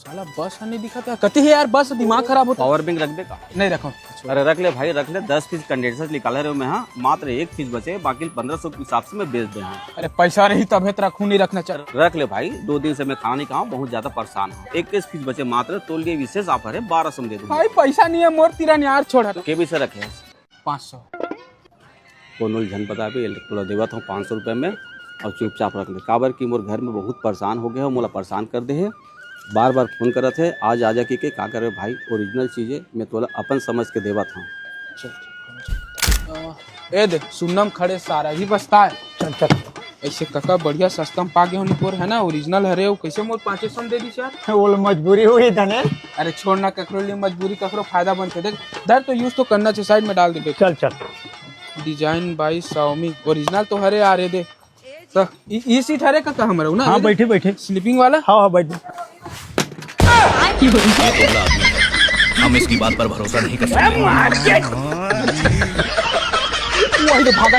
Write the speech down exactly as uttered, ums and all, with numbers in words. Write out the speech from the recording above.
साला बस ह नहीं दिखत हे। कति हे यार बस, दिमाग खराब होता। पावर बैंक रख दे का? नहीं रखो। अरे रख ले भाई, रख ले। दस पीस कंडेंसर निकाले रहे मैं, हाँ, मात्र एक पीस बचे, बाकी पंद्रह सौ के हिसाब से मैं बेच दे हूँ। अरे पैसा रही तभे तो रखूं, नहीं रखना चाह। रख ले भाई, दो दिन से मैं खाना नहीं खाऊँ, बहुत ज्यादा परेशान हूँ। इक्कीस पीस बचे मात्र, तो लिए विशेष ऑफर है, बारह सौ में दे दूँ। भाई पैसा नहीं है मोर तीरा यार, छोड़। के भी से रखे है? पाँच सौ। कोनो ल झन बताबे, तोला देवत हूँ पाँच सौ रुपये में, और चुपचाप रख ले। काबर कि मोर घर में बहुत परेशान हो गया हो, मोला परेशान कर दे है, बार बार फोन करत है, आज आजा के, के का करबे भाई, ओरिजिनल चीज है, मैं तोला अपन समझ के देवत हूँ। ए दे, सुन्नम खड़े सारा ही बस्ता है। चल चल। ऐसे कका बढ़िया सस्ता में पागे होनी पोर है ना, ओरिजिनल हरे हो, कैसे मोर पाँचे सौ में दे दी यार? वो मजबूरी हुई धने। अरे छोड़ ना, ककरो लिए मजबूरी ककरो फायदा बनते। देख, दर तो यूज तो करना चाहिए, साइड में डाल दे। चल चल। डिजाइन बाई साओमी, ओरिजिनल तो हरे आ रे दे। तो ई ई सीट हरे कका हमर ना? हाँ, बैठे बैठे। स्लीपिंग वाला। हाँ हाँ, बैठे। हम इसकी बात पर भरोसा नहीं कर सकते। वही तो भागा।